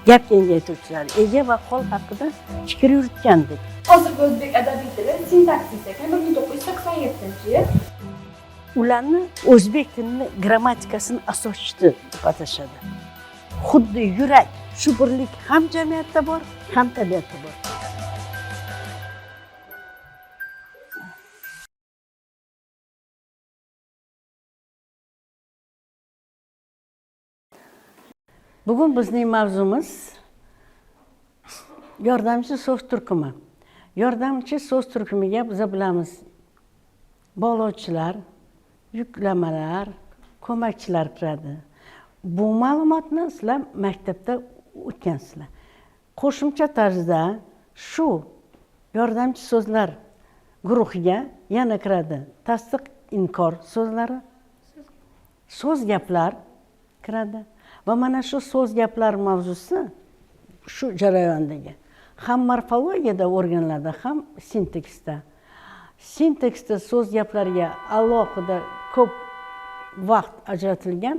Gap kengaytiruvchilar ega va hol haqida fikr yuritgandik. Hozirgi o'zbek adabiy tili sintaksis ekan 1987-yil. Ularni o'zbek tilini grammatikasini asoschisi deb atashadi. Xuddi yurak, shu birlik ham jamiyatda bor, ham tabiatda bor. Bugun bizning mavzumiz yordamchi so'z turkumi. Yordamchi so'z turkumiga biz bilamiz bog'lovchilar, yuklamalar, ko'makchilar kiradi. Bu ma'lumotni sizlar maktabda o'tgansizlar. Qo'shimcha tarzda shu yordamchi so'zlar guruhiga yana kiradi tasdiq, inkor so'zlari, so'z gaplar kiradi. Va mana shu so'z gaplar mavzusi shu jarayondagi ham morfologiyada o'rganiladi, ham sintaksda. Sintaksda so'z gaplarga alohida ko'p vaqt ajratilgan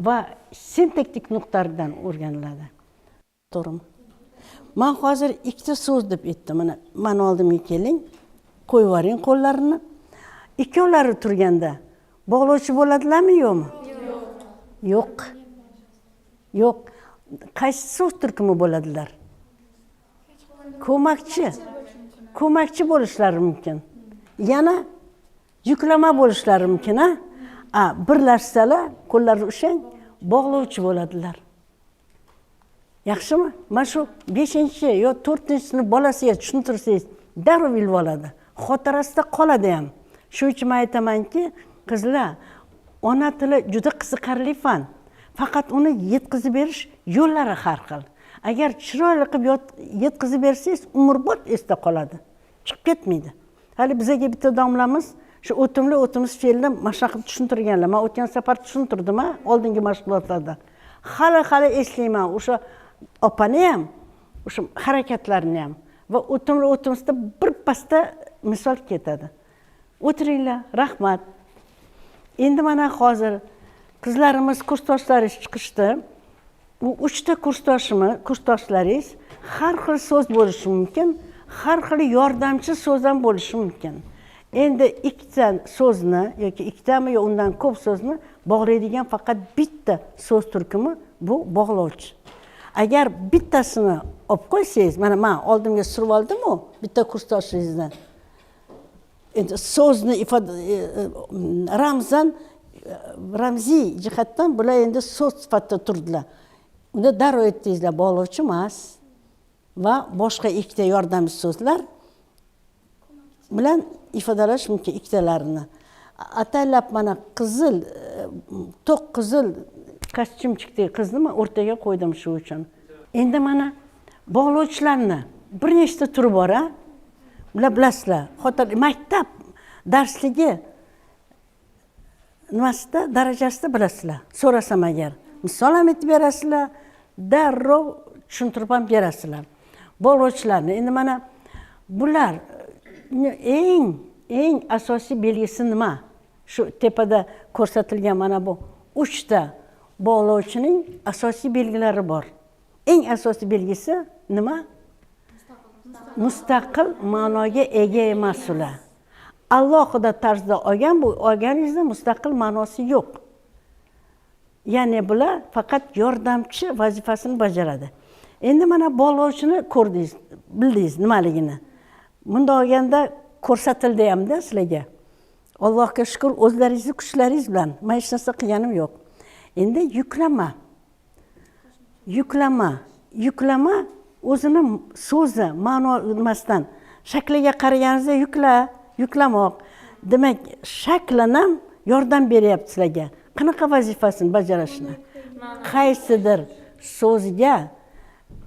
va sintaktik nuqtadan o'rganiladi. To'g'rimi? Men hozir ikkita so'z deb aytdim. Mana meni oldimga keling, qo'yib yuboring qo'llarini. Ikkovlari turganda bog'lovchi bo'ladilarmi, yo'qmi? Yo'q. Yo'q. Qaysi so'z turkumi bo'ladilar? Ko'makchi. Ko'makchi bo'lishlari mumkin. Yana yuklama bo'lishlari mumkin, ha? A, birlashsalar, qo'llarini ushlang, bog'lovchi bo'ladilar. Yaxshimi? Mana shu 5-chi yo 4-sinf bolasiga tushuntirsangiz, darrov bilib oladi. Xotirasida qoladi ham. Shuning uchun men aytamanki, qizlar, ona tili juda qiziqarli fan. Faqat uni yetkazib berish yo'llari har xil. Agar chiroyli qilib yetkazib bersangiz, umrbod esda qoladi. Chiqib ketmaydi. Hali bizaga bitta domlamiz shu o'timli o'timiz fe'lni mashq qilib tushuntirganlar. Men o'tgan safar tushuntirdim, ha, oldingi mashg'ulotlarda. Hali eslayman o'sha opani ham, o'sha harakatlarini ham va o'timli o'timizda bir pasda misol ketadi. O'tiringlar, rahmat. Endi mana hozir qizlarimiz kursdoshlaringiz chiqishdi. U 3 ta kursdoshlaringiz har xil so'z bo'lishi mumkin, har xil yordamchi so'z ham bo'lishi mumkin. Endi ikkita so'zni yoki ikkitami yo undan ko'p so'zni bog'laydigan faqat bitta so'z turkumi bu bog'lovchi. Agar bittasini olib qo'ysangiz, mana men oldimga surib oldim-u bitta kursdoshingizni. Endi so'zni ifoda ramzan, ramziy jihatdan bular endi so'z sifatida turdilar. Unda darrov aytdingizlar bog'lovchi emas va boshqa ikkita yordamchi so'zlar bilan ifodalash mumkin ikkitalarini. Ataylab mana qizil, to'q qizil kostyumchikdagi qizni men o'rtaga qo'ydim shu uchun. Endi mana bog'lovchilarni bir nechta turi bor, ha? Bular bilasizlar, xotir maktab darsligi nimasida darajasida bilasizlar. So'rasam agar misol ham aytib berasizlar, darrov tushuntirib ham berasizlar. Bog'lovchilarni endi mana bular eng asosiy belgisi nima? Shu tepada ko'rsatilgan mana bu 3 ta bog'lovchining asosiy belgilari bor. Eng asosiy belgisi nima? Mustaqil ma'noga ega emas ular. Alohida tarzda olgan bu olganingizda mustaqil ma'nosi yo'q. Ya'ni bular faqat yordamchi vazifasini bajaradi. Endi mana bog'lovchini ko'rdingiz, bildingiz nimaligini. Bunda olganda ko'rsatildi hamda sizlarga. Allohga shukr, o'zlaringizni kuchlaringiz bilan men hech narsa qilganim yo'q. Endi yuklama. Yuklama, yuklama o'zini so'zi ma'no nimasdan shakliga qaraganingizda yuklamoq. Demak, shaklan ham yordam beryapti sizlarga. Qanaqa vazifasini bajarishni? Qaysidir so'zga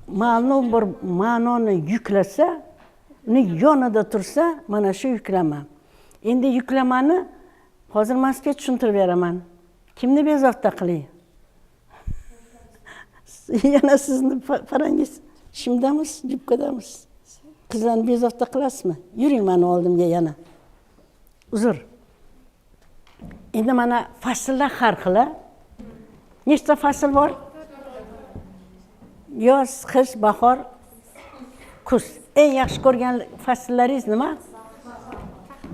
ma'lum bir ma'noni yuklasa, uni yonida tursa, mana shu yuklama. Endi yuklamani hozir men sizga tushuntirib beraman. Kimni bezovta qilay? Yana sizni farangiz shimdamiz, yubkadamiz. Qizlarni bezovta qilasizmi? Yuring mani oldimga yana. Uzr. Endi mana fasllar har xil. Nechta fasl bor? Yoz, qish, bahor, kuz. Eng yaxshi ko'rgan fasllaringiz nima?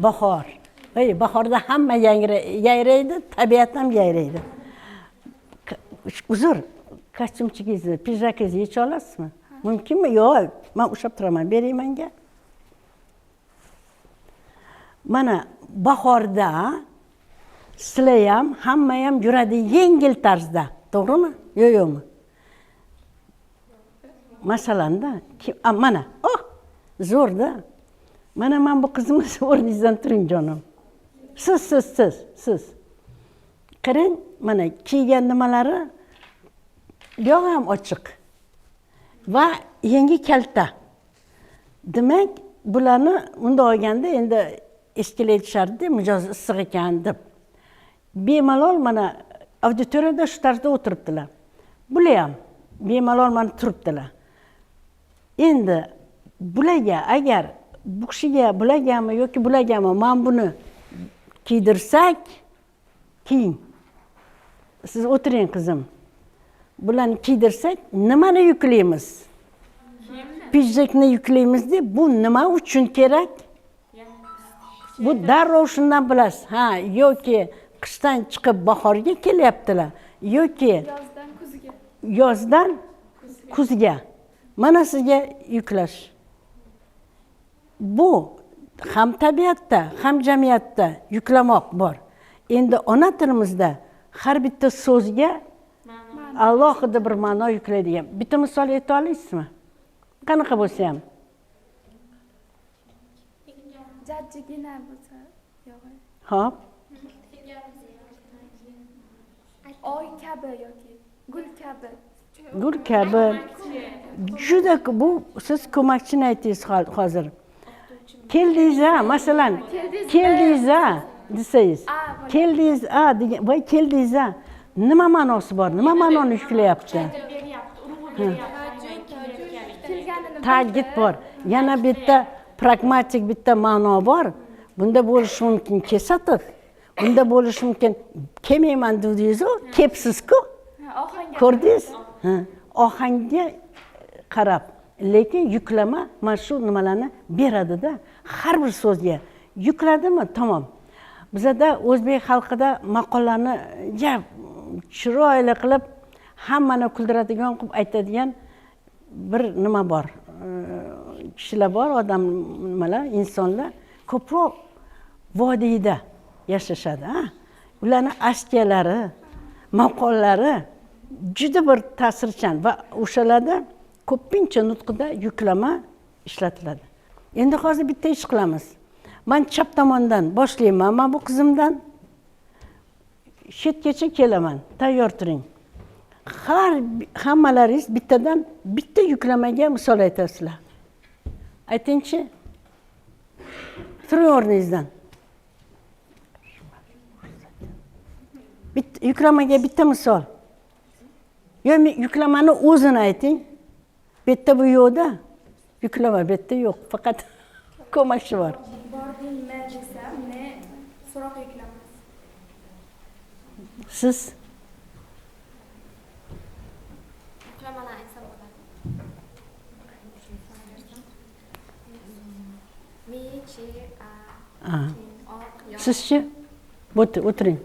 Bahor. Ey, bahorda hamma yayraydi, tabiat ham yayraydi. Uzr, kostyumchingizni, pijakingizni yecha olasizmi? Mumkinmi? Yo'q, men ushlab turaman, bering menga. Mana bahorda sizlar ham, hamma ham yuradi yengil tarzda, to'g'rimi? Yo'q, yo'qmi? Masalan-da, mana, oh, zo'rda. Mana men bu qizimiz o'rningizdan turing jonim. Siz, siz, siz, siz. Qarang, mana kiygan nimalari yog'i ham ochiq va yengi kalta. Demak, bularni unda olganda endi eskilar aytishardi, mijoz issiq ekan deb. Bemalol mana auditoriyada shu tarzda o'tiribdilar. Bular ham bemalol mana turibdilar. Endi bularga agar bu kishiga bulargami yoki bulargami men buni kiydirsak, kiying. Siz o'tiring qizim. Bularni kiydirsak, nimani yuklaymiz? Pidjakni yuklaymiz deb, bu nima uchun kerak? Bu darrov shundan bilasiz. Ha, yoki qishdan chiqib bahorga kelyaptilar, yoki yozdan kuzga. Yozdan kuzga. Mana sizga yuklash. Bu ham tabiatda, ham jamiyatda yuklamoq bor. Endi ona tilimizda har bitta so'zga alohida bir ma'no yuklaydigan. Bitta misol ayta olasizmi? Qanaqa bo'lsa ham. Jajjigina bo'lsa, yo'q. Xo'p. Oy kabi yoki gul kabi. Gul kabi. Juda bu siz ko'makchini aytdingiz hozir. Keldingiz a, masalan, keldingiz a desangiz. Keldingiz a degan, voy keldingiz a. Nima ma'nosi bor? Nima ma'noni yuklayapti? Ta'kid bor. Yana bitta pragmatik bitta ma'no bor. Bunda bo'lishi mumkin kesatiq. Bunda bo'lishi mumkin kelmayman dedingiz-ku, kepsiz-ku. Ko'rdingiz? Ha, ohangga qarab, lekin yuklama mana shu nimalarni beradida har bir so'zga yukladimi, tamom. Bizada o'zbek xalqida maqollarni ja chiroyli qilib hammani kuldiradigan qilib aytadigan bir nima bor. Kishilar bor, odam nimalar, insonlar ko'proq vodiyda yashashadi, ha? Ularning askalari, maqollari juda bir ta'sirchan va o'shalarda ko'pincha nutqida yuklama ishlatiladi. Endi hozir bitta ish qilamiz. Men chap tomondan boshlayman, men bu qizimdan chetgacha kelaman. Tayyor turing. Hammalaringiz bittadan bitta yuklamaga misol aytasizlar. Aytingchi. Turing o'rningizdan. Bitta yuklamaga bitta misol. Yo, yuklamani o'zini ayting. Bu yerda bu yo'qda. Yuklama bu yerda yo'q, faqat ko'makchi bor. Bordingmi desam, ne so'roq yuklamasi. Siz? Yuklamalar aytsam bo'ladi. Mi, chi, a, keyin oq, yoq. Sizchi? O'tiring.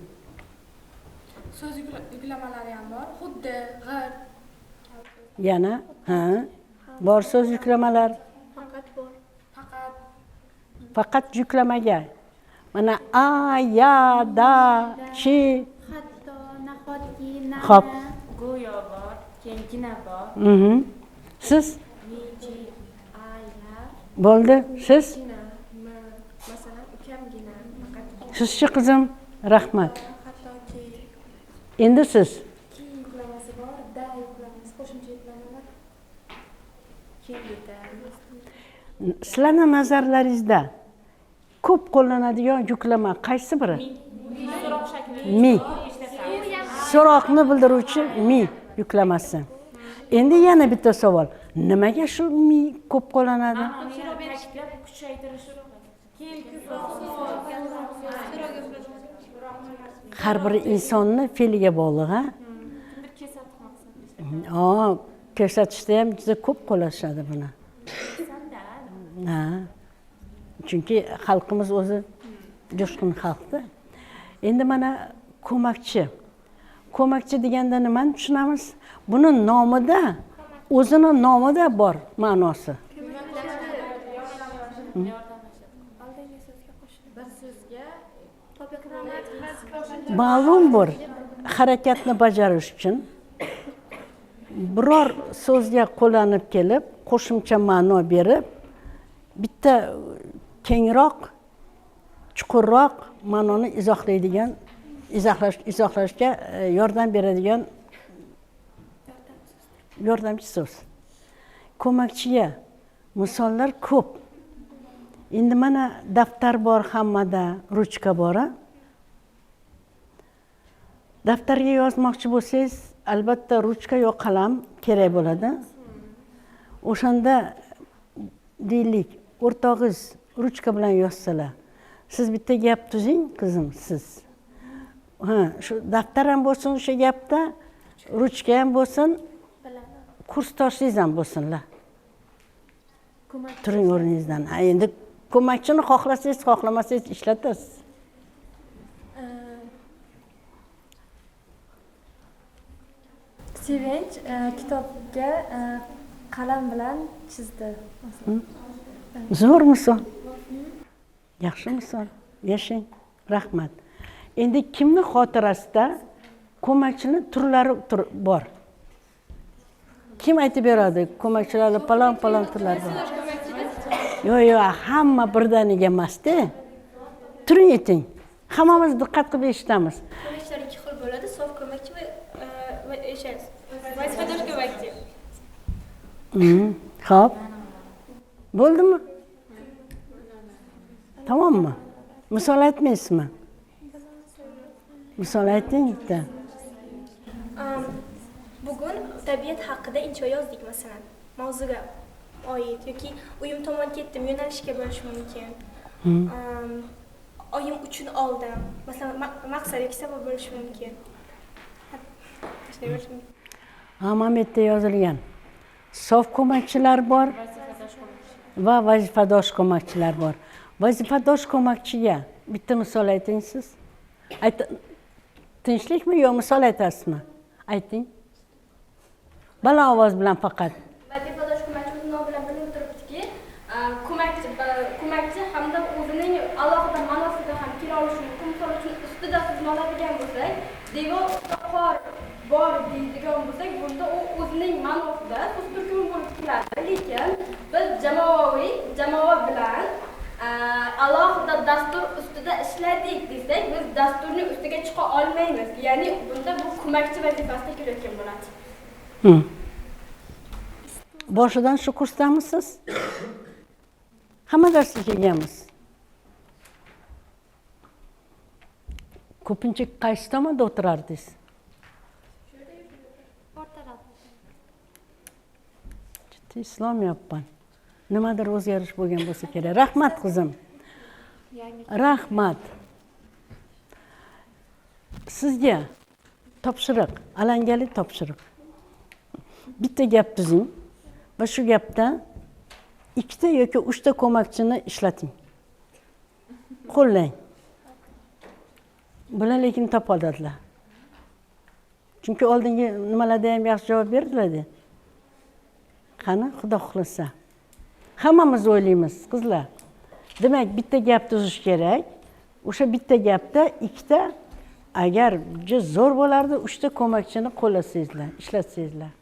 So'z yuklamalari ham bor. Xuddi, g'ir. Yana, ha, bor so'z yuklamalar. Faqat bor. Faqat. Faqat yuklamaga. Mana a, ya, da, chi. Hatto, nahotki, na. Xo'p. Go'yo bor, keyingina bor. Siz? Mi, chi, a, ya. Bo'ldi. Siz? Gina, m, masalan, ukamgina, faqat. Sizchi qizim? Rahmat. Hattoki. Endi siz? Ki yuklamasi bor, da yuklamasi qo'shimcha. Sizlarning nazarlaringizda ko'p qo'llanadigan yuklama qaysi biri? Mi. So'roqni bildiruvchi mi yuklamasi. Endi yana bitta savol. Nimaga shu mi ko'p qo'llanadi? Har bir insonni fe'liga bog'liq, ha? Ko'rsatishda ham juda ko'p qo'llashadi buni. Ha. Chunki xalqimiz o'zi jo'shqin xalqda. Endi mana ko'makchi. Ko'makchi deganda nimani tushunamiz? Buni nomida, o'zini nomida bor ma'nosi. Ma'lum bir harakatni bajarish uchun biror so'zga qo'llanib kelib, qo'shimcha ma'no berib, bitta kengroq, chuqurroq ma'noni izohlaydigan, izohlashga yordam beradigan yordamchi so'z. Ko'makchiga misollar ko'p. Endi mana daftar bor hammada, ruchka bor. Daftarga yozmoqchi bo'lsangiz, albatta ruchka yo qalam kerak bo'ladi. O'shanda deylik, o'rtog'ingiz ruchka bilan yozsalar, siz bitta gap tuzing, qizim, siz. Ha, shu daftar ham bo'lsin o'sha gapda, ruchka ham bo'lsin, kursdoshingiz ham bo'lsinlar. Turing o'rningizdan. Ha, endi ko'makchini xohlasangiz, xohlamasangiz ishlatasiz. Sevinch kitobga qalam bilan chizdi. Zo'r misol. Yaxshi misol. Yashang. Rahmat. Endi kimni xotirasida ko'makchining turlari bor? Kim aytib beradi? Ko'makchilarning palon-palon turlari bor. Yo'q, yo'q, hamma birdaniga emas-da. Turing ayting. Hammamiz diqqat qilib eshitamiz. Ko'makchilar ikki xil bo'ladi, sof ko'makchi va vazifadosh ko'makchi. Xo'p. Bo'ldimi? Tamommi? Misol aytmaysizmi? Misol ayting bitta. Bugun tabiat haqida insho yozdik masalan. Mavzuga oid yoki uyim tomon ketdim yo'nalishga bo'lishi mumkin. Oyim uchun oldim. Masalan, maqsad yoki sabab bo'lishi mumkin. Ha, mana bu yerda yozilgan. Sof ko'makchilar bor va vazifadosh ko'makchilar bor. Vazifadosh ko'makchiga bitta misol ayting siz. Tinchlikmi yo misol aytasizmi? Ayting. Baland ovoz bilan faqat. Vazifadosh ko'makchi o'z nomi bilan bilinib turibdiki, ko'makchi hamda o'zining alohida ma'nosida ham kela olishi mumkin. Misol uchun ustida so'zni oladigan bo'lsak, devor ustida qor bor deydigan bo'lsak, bunda u o'zining ma'nosida so'z turkumi bo'lib keladi. Lekin biz jamoaviy, jamoa bilan alohida dastur ustida ishladik desak, biz dasturning ustiga chiqa olmaymiz. Ya'ni bunda bu ko'makchi vazifasida kelayotgan bo'ladi. Boshidan shu kursdamisiz? Hamma darsga kelganmiz. Ko'pincha qaysi tomonda o'tirardingiz? Jiddiy eslolmayapman. Nimadir o'zgarish bo'lgan bo'lsa kerak. Rahmat qizim. Rahmat. Sizga topshiriq, alangali topshiriq. Bitta gap tuzing va shu gapda ikkita yoki uchta ko'makchini ishlating. Qo'llang. Bular lekin topa oladilar. Chunki oldingi nimalarda ham yaxshi javob berdilar-da. Qani, Xudo xohlasa. Hammamiz o'ylaymiz, qizlar. Demak, bitta gap tuzish kerak. O'sha bitta gapda ikkita, agar juda zo'r bo'lardi, uchta ko'makchini qo'llasangizlar, ishlatsangizlar.